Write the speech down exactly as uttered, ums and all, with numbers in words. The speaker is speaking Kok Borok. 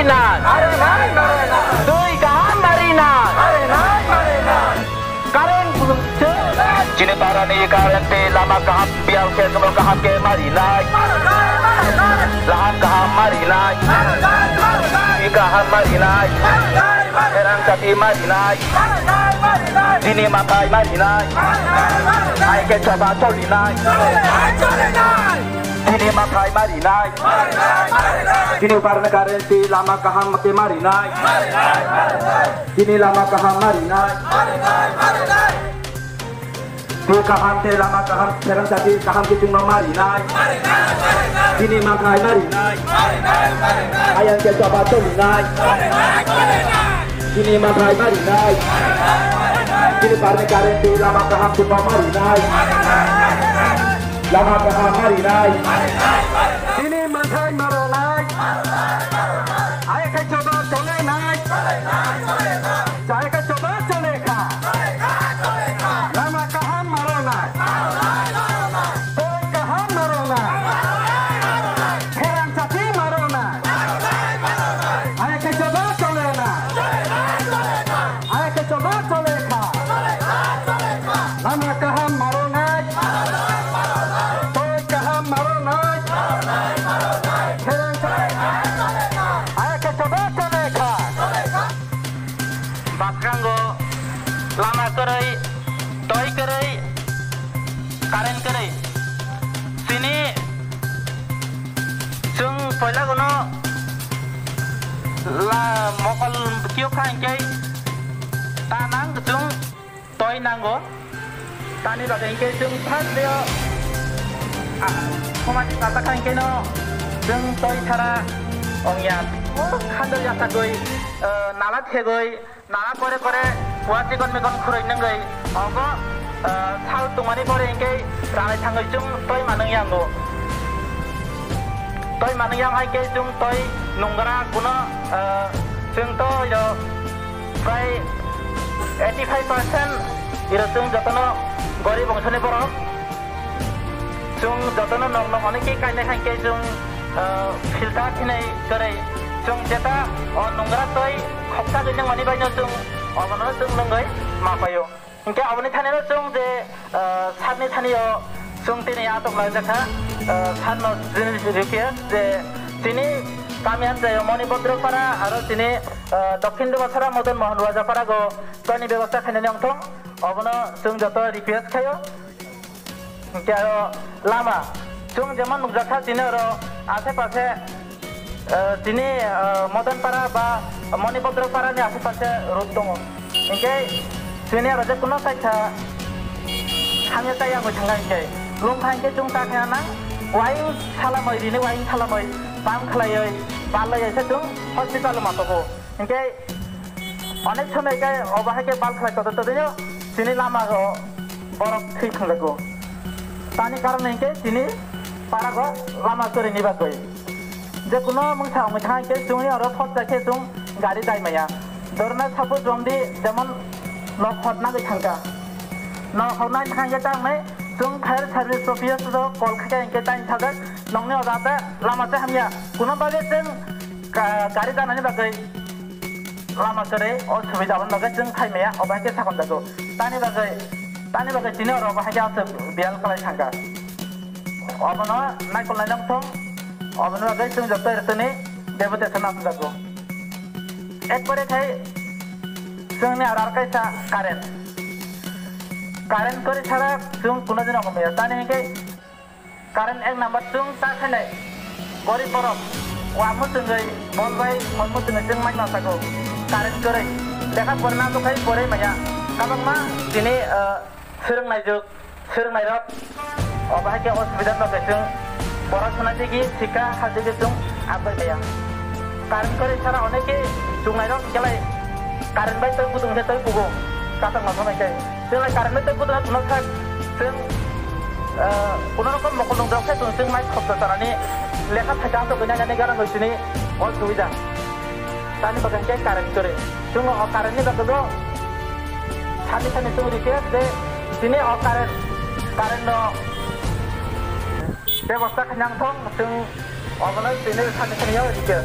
Marinai. Twi kaham marinai. Current. Chini parani current tei lama kaham, biyal khe kaham khe marinai. Laham kaham marinai. Twi kaham marinai. Herang chati marinai. Chini mathai marinai. Hai khe choba cholinai. Chini mathai marinai. Chini parani current tei lama kaham khe marinai. Chini lama kaham marinai. Twi kaham tei lama kaham, pherang chati kaham khe chwngno marinai. Chini mathai marinai. Ayang khe choba cholinai. Chini mathai marinai. Chini parani current tei lama kaham chwngno marinai. Lama kaham marinai. Chini mathai marinai. Ayang khe choba cholinai. Chai khe choba chole kha. Lama kaham maronai. Twi kaham maronai. Pherang chati maronai. Hai khe choba chole na. Hai khe choba chole kha. Lama kaham maronai. Twi kaham maronai. Pherang chati. Hai khe choba chole kha. Bwskango lama kwrwi, twi kwrwi, current kwrwi. Chini chwng poila gono la mokol kiyok kha hinkhe ta nang chwng twi nango. Tani bagwi hinkhe chwng first day o, ah, somaj ni kasa kha hinkhe no chwng twi sara ongya. O khandor yasagwi, ah, nala thegwi, nala kore kore, kua chikon mikon khurui nungwi. Ogo, ah, sal tungmani pore hinkhe ranai thangwi chwng twi manung yango. Twi manung yang hai khe chwng twi nungra kuno, ah, chwng to yo Prai eighty five percent iro chwng jotono gorib bongsoni borok. Chwng jotono nok nok hwnwi khe kainai hai khe chwng, ah, filter khinai kwrwi. Chwng jeta o nungra twi khoksa gwi nangmani baino chwng obono chwng nungwi ma paio. Hinkhe aboni thani no chwng je, ah, sakni thani o chwng tini atok laijak kha, ah, sakno jini request je chini kami amchaio Moni Bhadra Para aro chini, ah, Dokhin Dumasara Madan Mohan Wajapara go toni bebosta khainani wngthong, obono chwng joto request khaio. Hinkhe aro lama, chwng jemon nukjakha chini oro ashe pashe, eh, chini, eh, Madan Para ba Moni Bhadra Para ni ashe pashe road tongo. Hinkhe chini aro je kuno kaisa hamya chaya wngwi thangkha hinkhe, lungkha hinkhe chwng ta khaina nang, waing salamwi rini waing salamwi pump khlaiwi ballaiwi se chwng hospital o matogo. Hinkhe onek somoi khe obo hai khe bal khlai tongtwi tongtwino chini lama o borok thwi thangjago. Tani karon hinkhe chini para o lama kwrwini bagwi. Je kuno mungsa wngwi thang hinkhe chwngni oro phot chai khe chwng gari dai maya. Dorna suppose romdi jemon nok hot nangwi thangkha. Nok hot nangwi thang hinkhe ta wngnai chwng fire service office o call khaikhe hinkhe ta sajak nokni o jate lama se hamya. Kuno bagwi chwng Ka-, gari janani bagwi lama kwrwi o subida aboni bagwi chwng phai maya, obo hai khe sakon jago. Tani bagwi, tani bagwi chini oro obo hai khe aswk biyal kwlai thangkha. Obono naikol nainok thung, oboni bagwi chwng joto ritwini deputation naphjago. Ekpore khai chwngni aro kaisa current. Current kwrwi sara chwng kuno dino hamya. Tani hinkhe Current ek number chwng ta khainai. Gorib borok wa mwchwngwi bol bai hor mwchwngwi chwng mai ma sago. Current kwrwi. Lekha porna bukhai porai maya. Kabangma tini, ah, swrwngnai juk, swrwngnai rok. O bahai khe o subida no khe chwng borok swnai tigi sikha ha tigi chwng akwai maya. Current kwrwi sara onekhe chwngnairok hinkhelai current bai twi kutung khe twi kugo. Kasak ma thonai khe. Chwng lai current bai twi kutung khe kuno sak chwng, ah, kuno rokom mokol nung jok khe chwng chwng mai khopsa chanani lekha thaika asok gwnai nani gara hoi sini o subida. Tani bagwi khe current kwrwi. Chwng o current ni bagwi bo sani sani chwng rikhe je sini o current, current no bebosta khainang thong chwng obono sini sani sani o rikhe.